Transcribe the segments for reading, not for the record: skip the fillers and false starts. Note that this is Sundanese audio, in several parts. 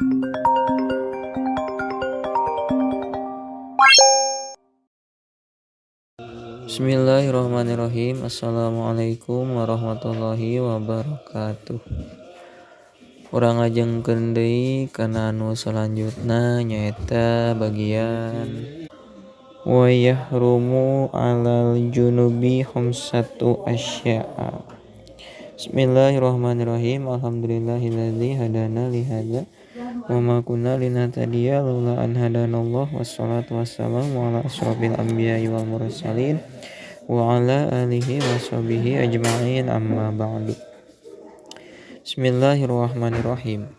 Bismillahirrahmanirrahim. Assalamualaikum warahmatullahi wabarakatuh. Urang ngajengkeun deui kana anu salanjutna nyaeta bagian wa yahrumu alal junubi khamsatu asya'a. Bismillahirrahmanirrahim. Alhamdulillahilladzi hadana li hadza wa ma kunna linahtadiya laula an hadanallah. Wassalatu wassalamu ala asyrafil anbiya'i wal mursalin wa ala alihi washabihi ajma'in, amma ba'du. Bismillahirrahmanirrahim.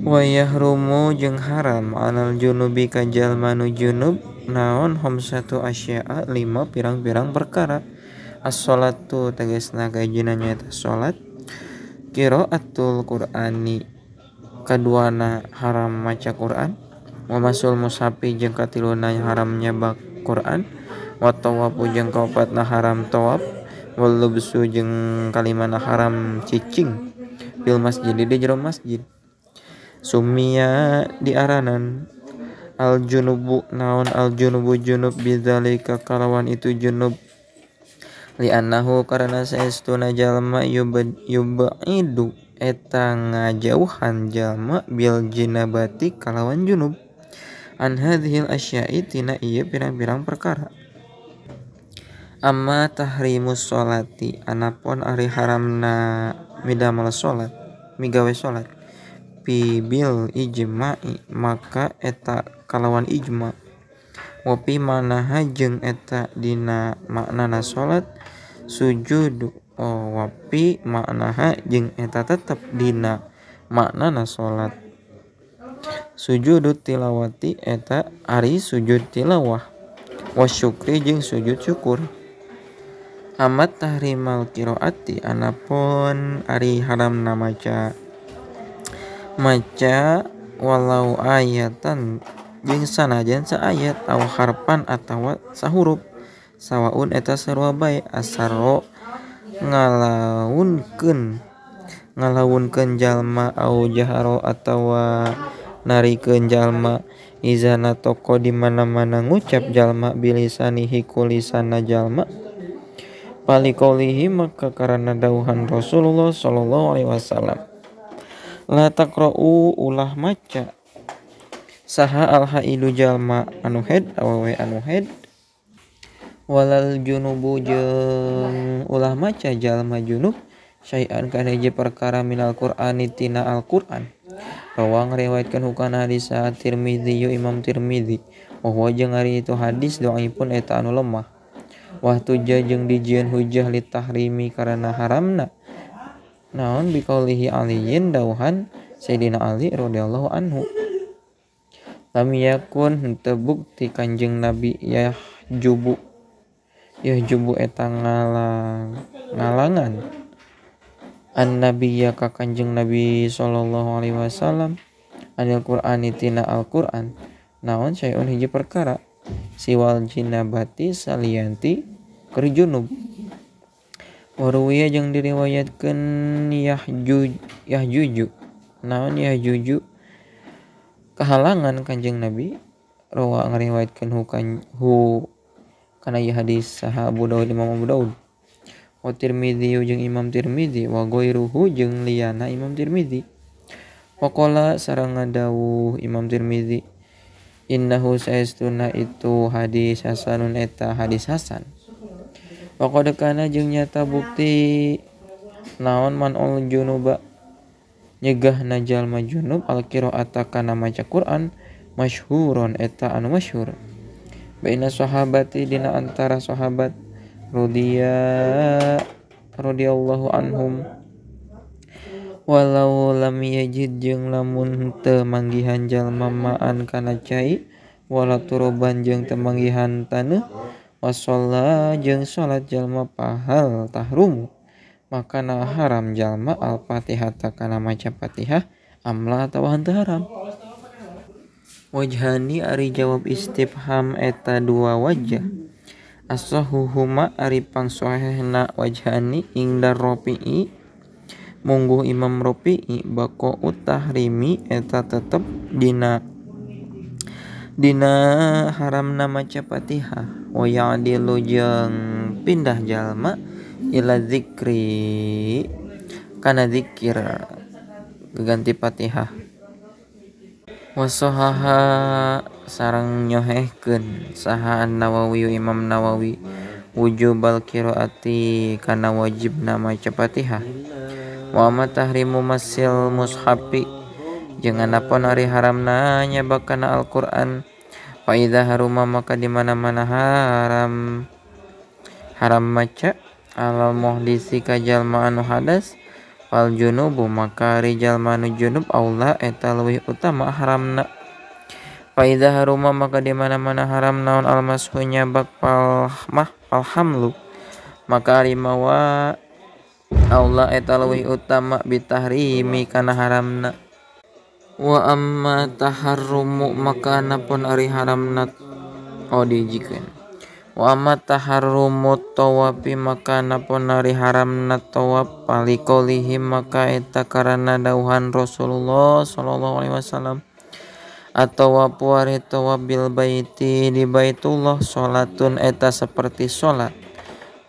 Wa yahrumu jeung haram alal junubi ka jalma nu junub naon khamsatu asya'a lima pirang-pirang perkara. As-sholatu tegasna kajina nyaeta salat, qiraatul Qur'ani kaduana haram maca Qur'an, wa masul mushafi jeung katiluna haram nyabak Qur'an, wa tawafu jeung kaopatna haram tawaf, wal lubsu jeung kalimana haram cicing fil masjid di jero masjid. Sumia diaranan al junubu naon al junubu junub bidzalika kalawan itu junub, li'annahu karena saestuna jalma yub'idu eta ngajauhan jalma bil jinabati kalawan junub an hadhil asya'i tina ieu pirang-pirang perkara. Amma tahrimus sholati anapun ari haramna midamel salat migawe salat pi bil ijma'i maka eta kalawan ijma, wa pi manaha jeung eta dina maknana salat sujud, wa pi maknaha jeung eta tetep dina maknana salat sujudut tilawati eta ari sujud tilawah, wa syukri jeung sujud syukur. Amat tahrimal qiraati anapun ari haramna maca maca walau ayatan jeung sanajan saayat aw harpan atawa sahurup sawaun eta sarua bae asarro ngalaunkeun jalma au jaharo atawa narikeun jalma izana toko di mana-mana ngucap jalma bilisanihi kulisana jalma palikaulihi maka karena dauhan Rasulullah sallallahu alaihi wasallam la taqra'u ulah maca saha al haidu jalma anu haid awewe anu haid walal junubu jeung ulah maca jalma junub syai'an kana hiji perkara minal Qur'ani tina Al-Qur'an. Rawa ngriwayatkeun hukana hadis Tirmizi Imam Tirmizi wa huwa jeung ari itu hadis dhaifun eta anu lemah. Wah tuja jeung dijieun hujah litahrimi karena haramna naon biqaulihi aliyin dauhan Sayyidina Ali radhiyallahu anhu. Lam yakun henteu bukti Kanjeng Nabi yahjubu eta ngalangan an nabiyya ka Kanjeng Nabi sallallahu alaihi wasallam anil Qur'ani tina Al-Qur'an naon syai'un hiji perkara siwal jinabati salianti keur junub. Waruwiya jeung diriwayatkeun yahjuju naon yahjuju kahalangan Kanjeng Nabi rawa ngariwayatkeun hu kana ieu hadis saha Abu Daud Imam Abu Daud wa Tirmizi jeung Imam Tirmizi wa ghairuhu jeung liyana Imam Tirmizi. Waqala sareng ngadawuh Imam Tirmizi innahu saestuna itu hadis hasanun eta hadis hasan. Waqad kana jeung nyata bukti naon man'ul junuba nyegahna jalma junub al-qira'ata kana maca Qur'an masyhuron eta anu masyhur baina sahabati dina antara sahabat radhiyallahu anhum. Walau lam yajid jeung lamun teu manggihan jalma ma'an kana cai wala turoban jeung teu manggihan taneuh washolla jeung salat jalma pahal tahrumu maka na haram jalma al-fatihata kana maca Fatihah amla atawa henteu haram. Wajhani ari jawab istifham eta dua wajah. As-sahuhuma ari pangsohehna wajhani ingdar Rafi'i Mungguh Imam Rafi'i baqa'u tahrimi eta tetep dina haramna maca Fatihah wa ya'dilu jeung pindah jalma ila zikri kana zikir ganti Fatihah wasohaha sareng nyohehkeun saha An-Nawawi Imam Nawawi wujubal qiraati kana wajibna maca Fatihah wa ma tahrimu masil mushafi jeung anapun ari haramna nyabakana Al-Qur'an fa idza haruma maka di mana-mana haram maca alal muhdisi ka jalma anu hadas fal junubu maka ari jalma anu junub aula eta leuwih utama haramna fa idza haruma maka di mana-mana haram naon almashu nyabak fal mah fal hamlu maka ari mawa aula eta leuwih utama bitahrimi kana haramna wa amma taharrumu maka anapun ari haramna oh dihijikeun wa amma taharrumu tawafi maka anapun ari haramna tawaf palikolihi maka eta karana dauhan Rasulullah sallallahu alaihi wasallam at-tawafu ari tawaf bil baiti di Baitullah salatun eta seperti salat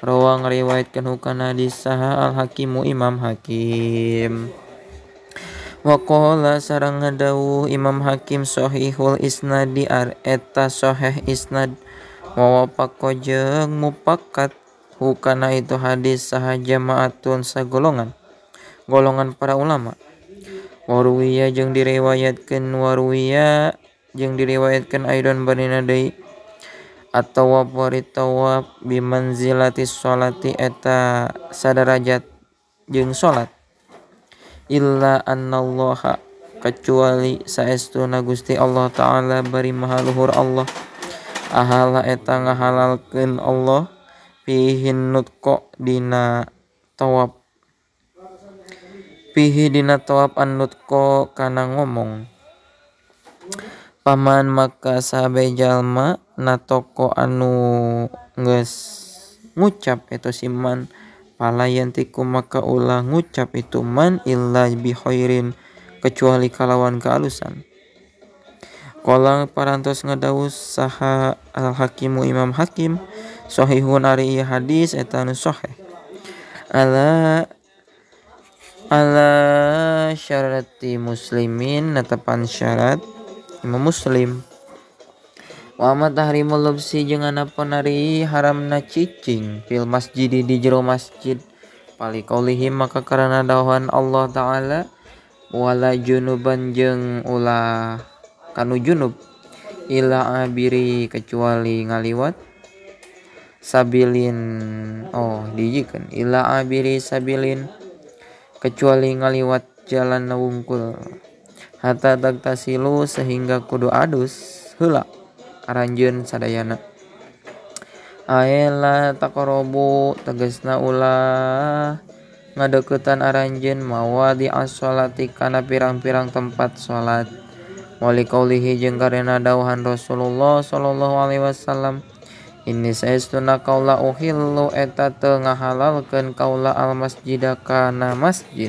rawa ngariwayatkeun hukana hadis saha al-Hakimu Imam Hakim wa qala sareng ngadawuh Imam Hakim sahihul isnadi eta sahih isnad wa wafaqa jeung mufakat hukana itu hadis saha jamaatun sagolongan golongan para ulama waruwiya jeung diriwayatkeun aidon barina deui at-tawaf wa tawaf bimanzilati sholati eta sadarajat jeung salat illa annallaha kecuali saestuna Gusti Allah Ta'ala bari maha luhur Allah ahala eta ngahalalkeun Allah fihi nutqa dina tawaf fihi dina tawaf an-nutqa kana ngomong paman maka sahabe jalma natoko anu geus ngucap eta siman palayantiku maka ulah ngucap itu man illa bi khairin kecuali kalawan kealusan. Qala parantos ngadawuh saha al-Hakimu Imam Hakim sahihun ari ieu hadis eta anu sahih ala syarati muslimin netepan syarat Imam Muslim wa ma tahrimul lubsi jeung anapun ari haramna cicing fil masjid di jero masjid palikaulihi maka karana dawuhan Allah Ta'ala wala junuban jeung ulah kanu junub ila abiri kecuali ngaliwat sabilin oh dijikeun ila abiri sabilin kecuali ngaliwat jalan wungkul hatta tagtasilu sehingga kudu adus heula aranjeun sadayana aela taqrabu tegasna ulah ngadeuketan aranjeun mawadi as-sholati kana pirang-pirang tempat salat wali qaulihi jeung karena dawuhan Rasulullah sallallahu alaihi wasallam inni saestuna kaula uhillu eta teu ngahalalkeun kaula al masjida kana masjid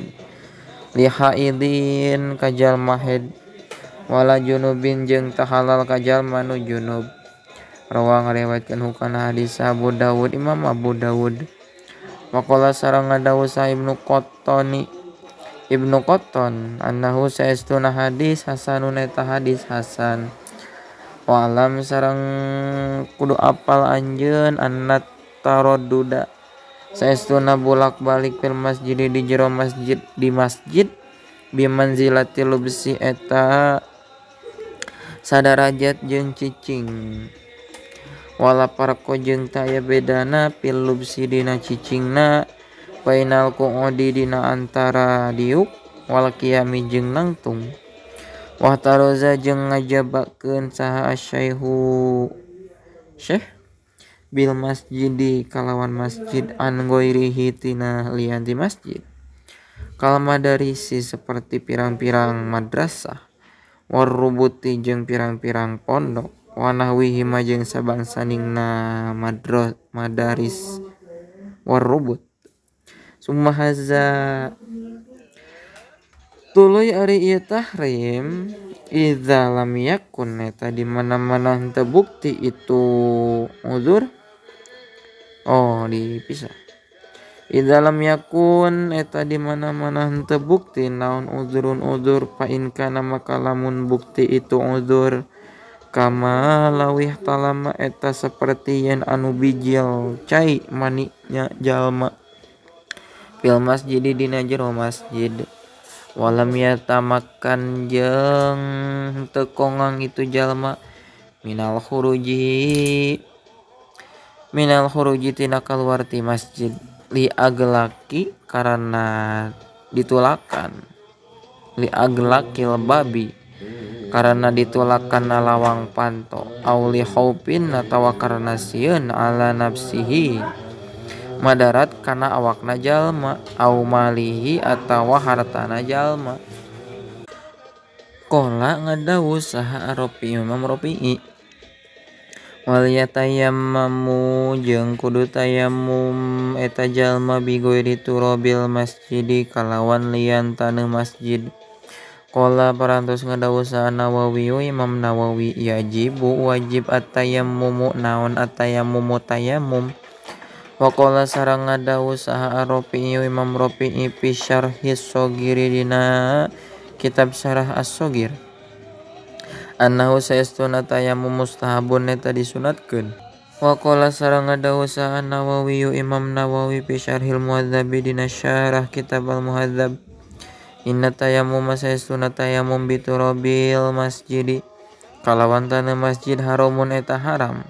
li haidin ka jalma haid wala junubin jeung teu halal ka jalma nu junub rawa ngariwayatkeun hukana hadis Abu Dawud Imam Abu Dawud waqala sareng ngadawuh sa Ibnu Qattan annahu saestuna hadis hasanun eta hadis hasan wa alam sareng kudu apal anjeun annat taradduda saestuna bolak-balik fil masjid di jero masjid di masjid bimanzilati lubsi eta sadarajat jeung cicing wala parko jeung taya bedana fil lubsi dina cicingna bainal qu'udi dina antara diuk wal qiyami jeung nangtung wa taroza jeung ngajabakeun saha asyaihu syekh bil masjidi kalawan masjid an ghairihi tina lian di masjid kalmadarisi seperti pirang-pirang madrasah warubuti jeung pirang-pirang pondok wanahwihi jeung sabangsaningna madaris warubut summa haza Tuluy ari ieu tahrim idza lam yakun eta di mana-mana henteu bukti itu uzur. Oh dipisah. Idza lam yakun eta di mana-mana henteu bukti naon uzurun uzur fa in kana maka lamun bukti itu uzur kama lawih talama eta saperti yen anu bijil cai maninya jalma fil masjid dina jero masjid walam yatamakan jeung teu kongang itu jalma minal khuruji tina kaluar ti masjid li aglaki karena ditulakan li aglakil babi karena ditulakan lawang panto au li khaufin atawa karena sieun ala nafsihi madarat kana awakna jalma au malihi atawa hartana jalma. Qala ngadawu saha Rafi Imam Rafi'i wal yatayammamu jeung kudu tayammum eta jalma bi ghairi turabil masjidi kalawan lian taneuh masjid. Qala parantos ngadawu saha Nawawi Imam Nawawi yajibu wajib at-tayammumu naon at-tayammumu tayammum. Wa qala sareng ngadawu saha Rafi'i Imam Rafi'i fi syarhis Shogiri dina kitab Syarah As-Shogir annahu saestuna tayammum mustahabun eta disunatkeun. Wa qala sareng ngadawu saha Nawawi Imam Nawawi fi syarhil Muhadzab dina syarah kitab Al-Muhadzab inna tayammum saestuna tayammum biturabil masjidi kalawan taneuh masjid haramun eta haram.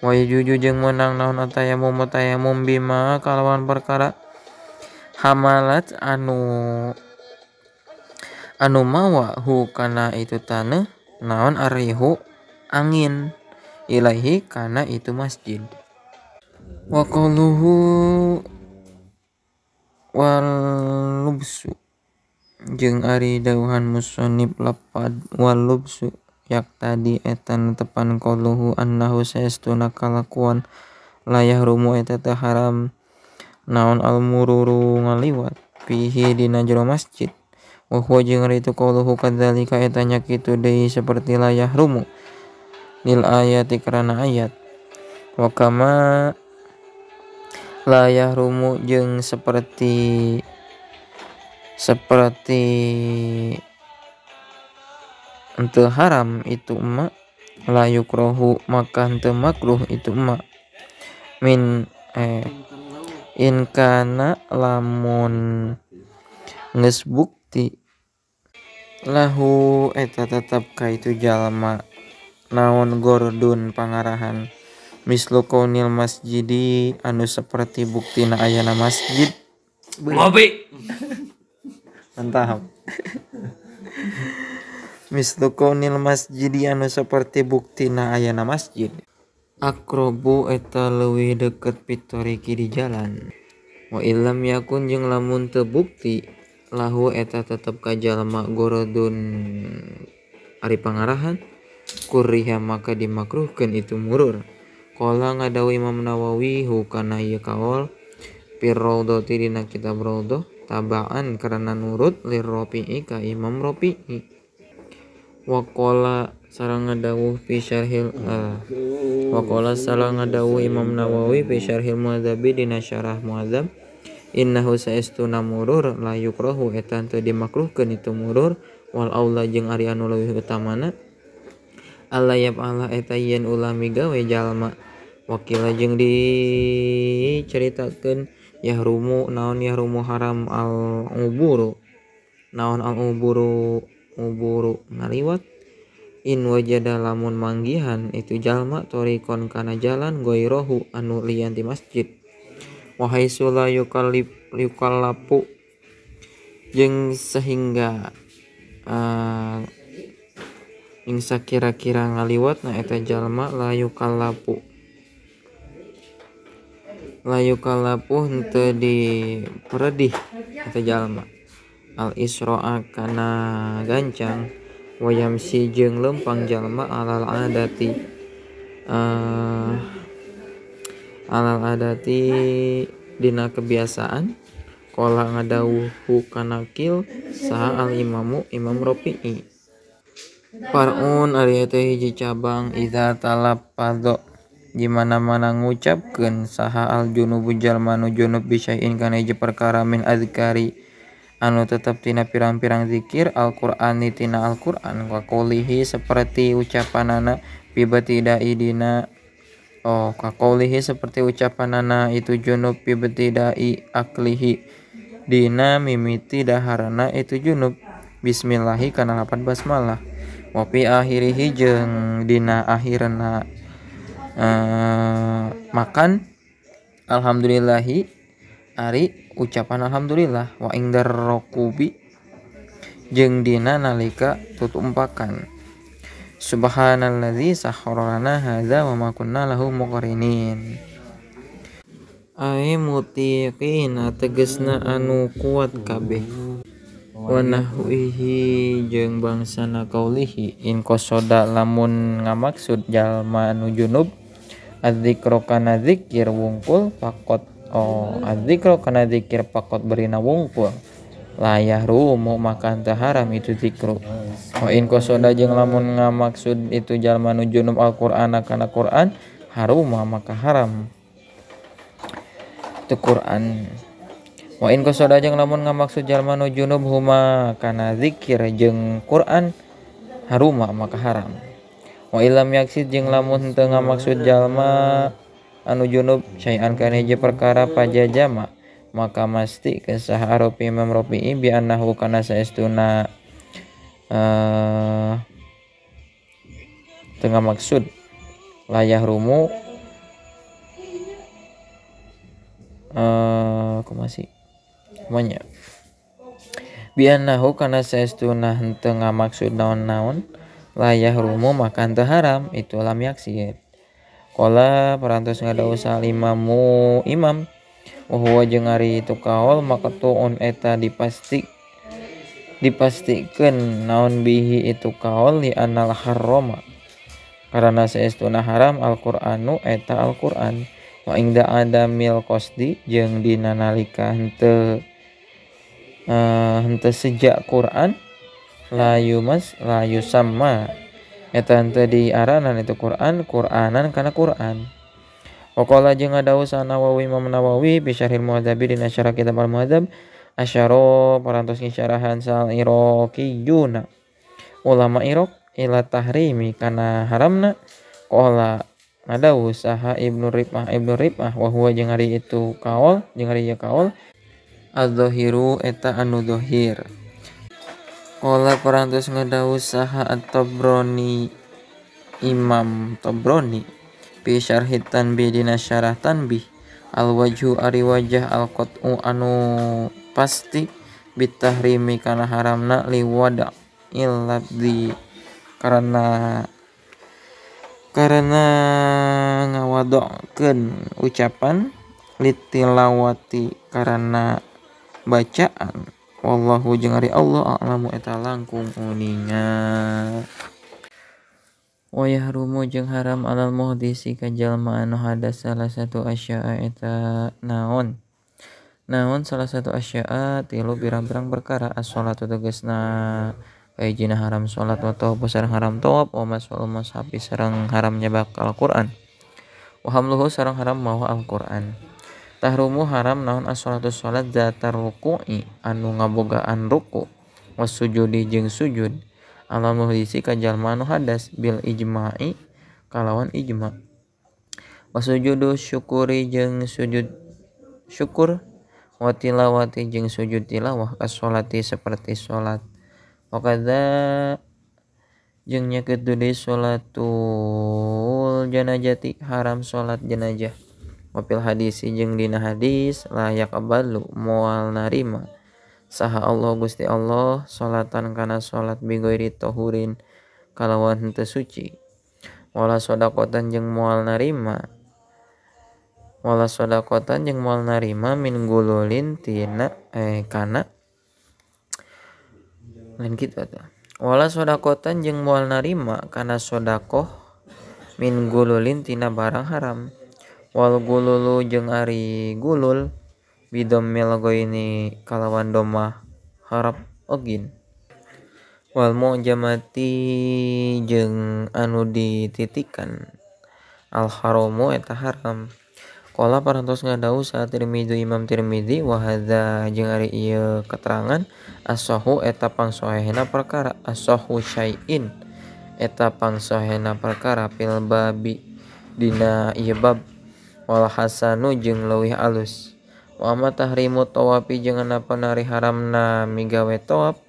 Wa yajuju jeung meunang naon tayammum tayammum bima kalawan perkara hamalat anu mawa hu kana itu taneuh naon arihu angin ilaihi kana itu masjid. Wa qaluhu wal lubsu jeung ari dawuhan musannif lapad wal lubsu yak tadi eta netepan qaluhu annahu saestuna kalakuan la yahrumu eta teu haram naon al mururu ngaliwat fihi dina jero masjid. Wa huwa jeung ari itu qaluhu kadzalika eta nya kitu deui saperti la yahrumu lil ayati karana ayat. Wa kama la yahrumu jeung seperti henteu haram itu emak la yukrohu maka henteu makruh itu emak min in kana lamun geus bukti lahu eta tetep ka itu jalma naon gordun pangarahan mislu kaunil masjidi anu saperti buktina ayana masjid. Ngopi mantap. Mislu kaunil masjidi anu saperti buktina ayana masjid akrobu eta leuwih deket pitoriki di jalan. Wa illam yakun jeung lamun teu bukti lahu eta tetep ka jalma gorodun ari pangarahan kuriha maka dimakruhkeun itu murur. Qala ngadawu Imam Nawawi hu kana ieu kaol fir raudhati dina kitab Raudhah tabaan karena nurut lir Rafi'i ka Imam Rafi'i. Wa qala sareng ngadawuh fi syarhil wa qala sareng ngadawuh Imam Nawawi fi syarhil Muhadzabi dina syarah Muhadzab innahu saestuna murur la yukrahu eta teu dimakruhkeun itu murur wal aula jeung ari anu leuwih utamana alla yaf'ala eta yen ulah migawe jalma. Wakila jeung dicaritakeun yahrumu naon yahrumu haram al uburu naon al uburu uburu ngaliwat in wajada lamun manggihan itu jalma torikon kana jalan goirohu anu lian ti masjid. Wahai sula yukallapu jeung sehingga ing sakira-kira ngaliwat na eta jalma la yukallapu henteu diperedih eta jalma al isro'a kana gancang wayamsi jeung lempang jalma alal adati dina kebiasaan Qala ngadawuh kana qil saha al imamu Imam Rafi'i. Far'un ari eta hiji cabang idza talaffadha di mana-mana ngucapkeun saha al junubu jalma nu junub bisyai'in kana hiji perkara min azkari anu tetep tina pirang-pirang zikir Al-Qur'ani tina Al-Qur'an wa qaulihi seperti ucapanana bi batidai dina oh ka qaulihi seperti ucapanana itu junub bi batidai aklihi dina mimiti daharana itu junub bismillahi kana lapan basmalah wa fi akhirihi jeung dina akhirna makan alhamdulillahi ari ucapan alhamdulillah wa indar rokubi jeung dina nalika tutumpakan subhanallazi sakhkhara lana hadza wa ma kunna lahu muqrinin. Ai mutiqina tegesna anu kuat kabeh wa nahwihi jeung bangsana kaulihi in qasoda lamun ngamaksud jalma anu junub adzikra kana zikir wungkul faqat oh adzikra kana zikir faqat berina wungkul la yahrumu maka teu haram itu zikru. Wa in qasoda jeung lamun ngamaksud itu jalma nu junub Al-Qur'ana kana Qur'an haruma maka haram itu Qur'an. Wa in qasoda jeung lamun ngamaksud jalma nu junub huma kana zikir jeung Qur'an haruma maka haram. Wa illam yaksid jeung lamun teu ngamaksud jalma anu junub syai'an kana hiji perkara pajajama maka masti kesaha Rafi Imam Rafi'i bi annahu kana saestuna teu ngamaksud la yahrumu kumaha sih kumanya bi annahu kana saestuna henteu ngamaksud naon-naon la yahrumu maka henteu haram itu lam yaksid. Qala parantos ngadawuh salimamu imam wa huwa jeung ari itu kaol maqtu'un eta dipastikeun naon bihi itu kaol li anal harrama karena saestuna haram Al-Qur'anu eta Al-Qur'an wa inda adamil qasdi jeung dina nalika henteu henteu sejak Qur'an la yumas la yusamma eta henteu diaranan itu Qur'an Qur'anan kana Qur'an. Waqala jeung ngadawuh Nawawi Imam Nawawi bi syarhil Muhadzabi dina syarah kitab Al-Muhadzab asyara parantos ngisyarahan sal Iraqiyuna ulama Iraq ila tahrimi kana haramna. Qala ngadawuh saha Ibnu Rif'ah wa huwa jeung ari itu kaol jeung ari ieu kaol adz-dzahiru eta anu zahir. Qala parantos ngadawuh saha At-Tabrani Imam Tabrani fi syarhi tanbih dina syarah tanbih al wajhu ari wajah al qat'u anu pasti bitahrimi kana haramna liwada illabdi karena ngawadokeun ucapan litilawati karena bacaan. Wallahu jeung ari Allah a'lamu eta langkung uninga. Wa yahrumu jeung haram alal muhdisi ka jalma anu hadas salah satu asya'a eta naon naon salah satu asya'a tilu pirang-pirang perkara as-sholatu tegasna kahijina haram salat wa tawaf sareng haram tawaf wa masul mushafi sareng haram nyebak Al-Qur'an wa hamluhu sareng haram mawa Al-Qur'an. Tahrumu haram naon as-sholatu salat zatar ruku'i anu ngabogaan ruku wasujudi jeung sujud alal muhdisi ka jalma anu hadas bil ijma'i kalawan ijma. Wasujudu syukuri jeung sujud syukur wa tilawati jeung sujud tilawah kasolati seperti salat. Wa kadza jeung nyakeut deui salatul janazati haram salat jenazah. Wa fil hadisi jeung dina hadis la yaqbalu moal narima saha Allah Gusti Allah salatan kana salat bighairi tahurin kalawan henteu suci wala shadaqatan jeung moal narima wala shadaqatan jeung moal narima min gululin tina kana lain kitu atuh wala shadaqatan jeung moal narima kana sedekah min gululin tina barang haram wal gululu jeung ari gulul Bidommil ghaini kalawan domah harap ogin. Wal mu'jamati jeung anu dititikan al haramu eta haram. Qala parantos ngadawuh saha Tirmidzi Imam Tirmidzi wa hadza jeung ari ieu keterangan as-sahu eta pangsohehna perkara as-sahu syai'in eta pangsohehna perkara fil babi dina ieu bab wal hasanu jeung leuwih alus. Wa ma tahrimu tawafi jeung anapun ari haramna migawe tawaf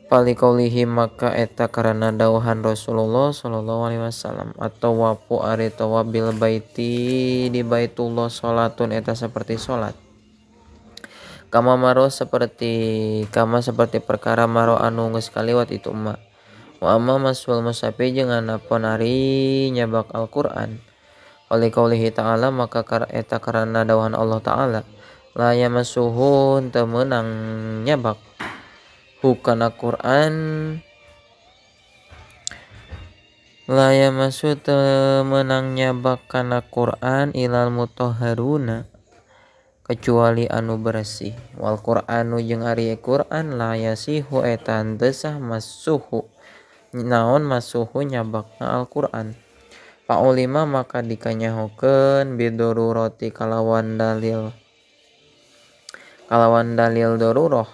paliqaulihi maka eta karana dawuhan Rasulullah sallallahu alaihi wasallam atau wafu ari tawaf bil baiti di Baitullah salatun eta seperti salat. Kama maro seperti kama seperti perkara maro anu geus kaliwat itu ma. Wa amma masul musafi jeung anapun ari nyabak Al-Qur'an. Paliqaulihi ta'ala maka eta karana dawuhan Allah ta'ala la yamassuhu teu meunang nyabak hukana Quran la yamassu teu meunang nyabak kana Quran ilal mutahharuna kecuali anu bersih. Wal Qur'anu jeung ari Quran la yasihu eta henteu sah masuhu naon masuhu nyabakna Al-Qur'an. Paulima maka dikanyahokeun bidururati kalawan dalil darurah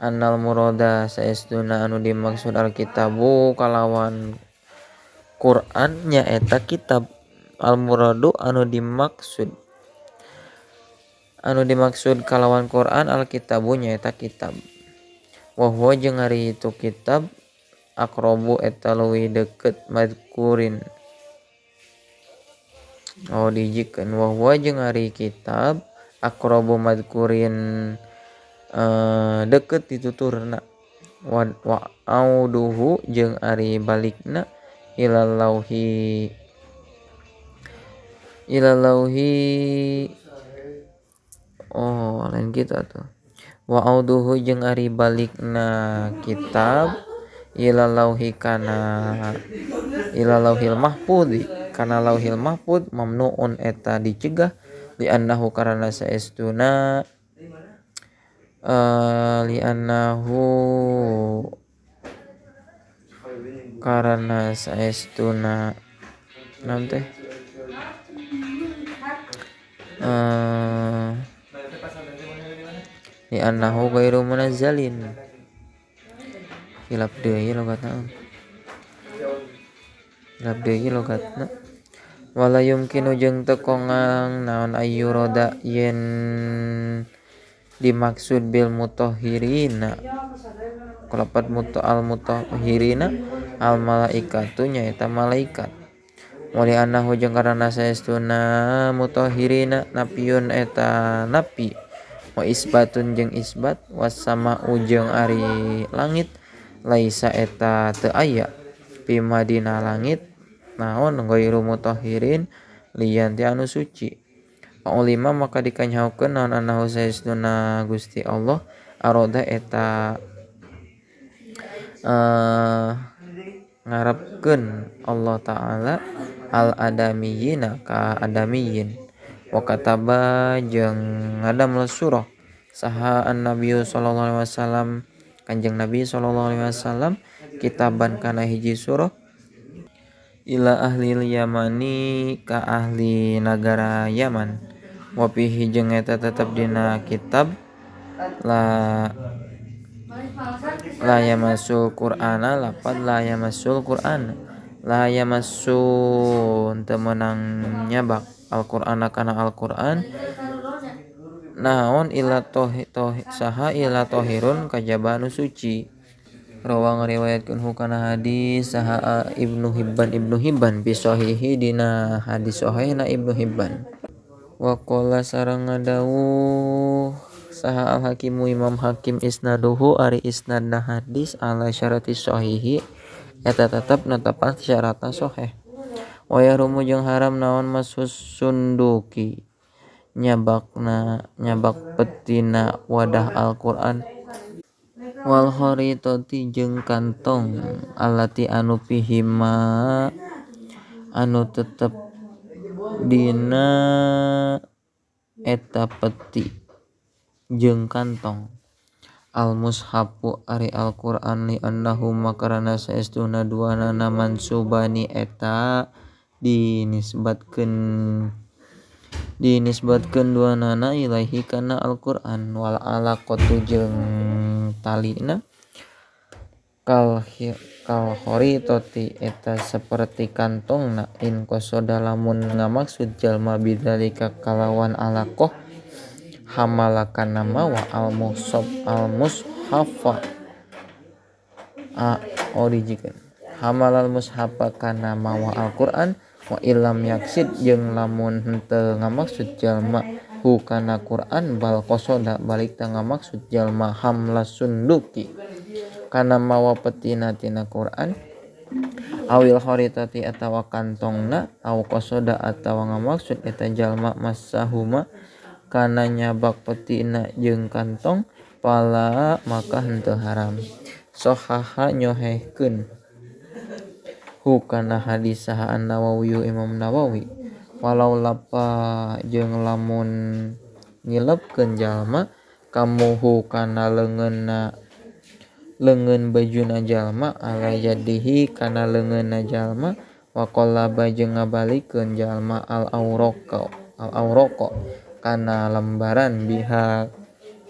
annal murada saestuna anu dimaksud alkitabu kalawan Quran nyaeta kitab. Al muradu anu dimaksud kalawan Quran alkitabu nyaeta kitab. Wa huwa jeung ari itu kitab aqrabu eta leuwih deukeut madkurin. Oh dijikeun wa huwa jeung ari kitab aqrabu madkurin deukeut dituturna wa auduhu jeung ari balikna ilal lauhi oh lain kitu atuh wa auduhu jeung ari balikna kitab ilal lauhi kana ilal lauhil mahfudz kana lauhil mahfudz mamnuun eta dicegah li annahu karana saestuna li'annahu karena saestuna naon teh li'annahu ghairu munazzalin hilap deui logatna hilap deui logatna wala yumkinu jeung teu kongang naon ayyurada yen dimaksud bil mutahhirina kalapat al mutahhirina al malaikatu nyaeta malaikat. Wali annahu jeung karana saestuna mutahhirina napiyun eta napi wa isbatun jeung isbat wasama'u jeung ari langit laisa eta teu aya fi madina langit naon ghairu mutahhirin liyan ti anu suci. Paulima maka dikanyahokeun naon annahu saestuna Gusti Allah aroda eta ngarepkeun Allah Ta'ala al adamiyina ka adamiyin wa kataba jeung ngadamel surah saha an-nabiy sallallahu alaihi wasallam kanjeng Nabi sallallahu alaihi wasallam kitaban kana hiji surah ila ahli yamani ka ahli nagara Yaman wa fihi jeung eta tetep dina kitab la yamassul Qur'ana lapad la yamassul Qur'an la yamassun teu meunang nyabak Al-Qur'ana kana Al-Qur'an naon ila saha ila tohirun kajaba anu suci. Rawa ngariwayatkeun hukana hadis saha Ibnu Hibban bi sahihi dina hadis sahihna Ibnu Hibban. Wa qala sareng ngadawuh saha al hakimu Imam Hakim isnaduhu ari isnadna hadis ala syarati sahihi eta tetep netepan syaratna sahih. Wa yahrumu jeung haram naon masus sunduki nyabakna nyabak petina wadah Al-Qur'an wal kharitati jeung kantong alati anu fihima anu tetep dina eta peti jeung kantong. Al mushafu ari Al-Qur'an li annahu makarana saestuna duanana mansubani eta dinisbatkeun duanana ilaihi kana Al-Qur'an wal alaqatu jeung talina kal khoritati eta saperti kantongna in qasoda lamun ngamaksud jalma bidzalika kalawan alaqah hamala kana mawa al mushafa orijikan hamalal mushafa kana mawa Al-Qur'an wa illam yaksid jeung lamun henteu ngamaksud jalma hu kana Qur'an bal qasoda balik ta ngamaksud jalma hamla sunduki kana mawa petina tina Qur'an awil khoritati atawa kantongna aw qasoda atawa ngamaksud eta jalma masahuma kana nyabak petina jeung kantong pala maka henteu haram. Sohaha nyohehkeun hu kana hadis saha An-Nawawi Imam Nawawi walau lapa jeung lamun nyilepkeun jalma kamuhu kana leungeunna leungeun bajuna jalma ala yadihi kana leungeunna jalma wa qallaba jeung ngabalikeun jalma al auraqo kana lembaran biha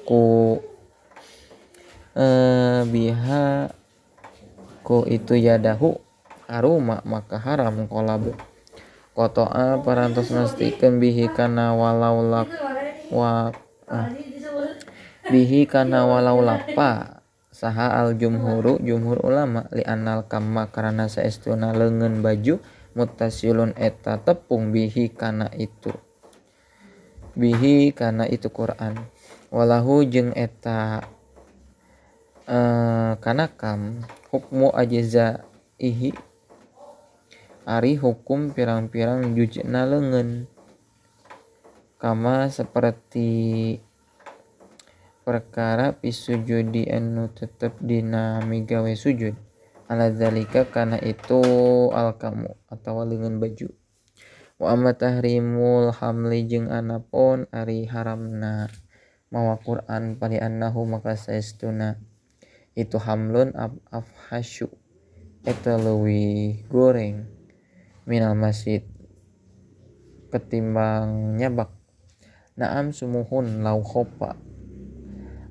ku itu yadahu aruma maka haram kolab kotoa parantos mastikeun bihi kana walau bihi kana walau lapa saha al jumhuru jumhur ulama li anal kamma karana saestuna leungeun baju muttasilun eta tepung bihi kana itu Quran walahu jeung eta kana kam hukmu ajzaihi ari hukum pirang-pirang jujna leungeun kama seperti perkara pisujudi anu tetep dina migawe sujud ala zalika kana itu alkamu atawa leungeun baju. Wa amma tahrimul hamli jeung anapun ari haramna mawa Quran pali annahu maka saestuna itu hamlun afhasyu eta leuwih goreng minal masjid ketimbang nyabak. Naam sumuhun lau khopa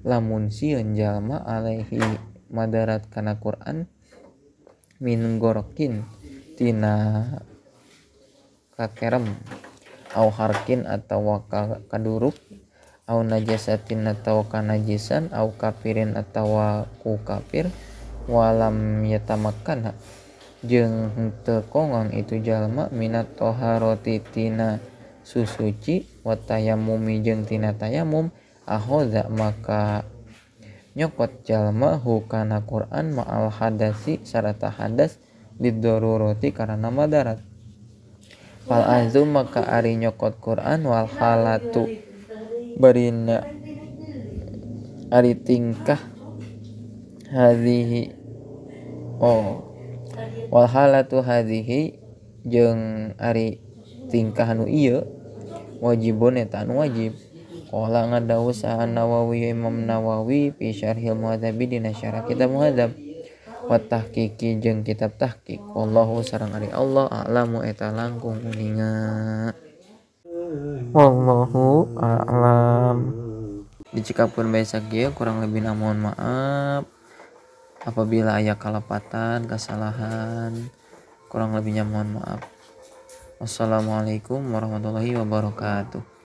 lamun sieun jalma alaihi madarat kana Quran min gorokin tina kakerem au harkin atawa kaduruk au najasatin atawa kanajisan au kafirin atawa ku kafir walam yatamakkana jeung henteu kongang itu jalma minat toharoti tina susuci wa tayammumi jeung tina tayamum ahodza maka nyokot jalma hu kana Quran ma'al hadasi sarata hadas lidoruroti karena madarat. Fal azu maka ari nyokot Quran wal halatu barina ari tingkah hadhihi wal halatu hadhihi jeung ari tingkah nu ieu wajibun eta anu wajib. Qala ngadawuh saha Nawawi Imam Nawawi fi syarhil Muhadzabi dina syarah kitab Muhadzab wa tahqiqi jeung kitab tahqiq. Wallahu sareng ari Allah a'lamu eta langkung uninga. Wallahu a'lam. Dicekapkeun bae sakieu kurang lebihna mohon maaf apabila aya kalepatan, kesalahan, kurang lebihnya mohon maaf. Wassalamualaikum warahmatullahi wabarakatuh.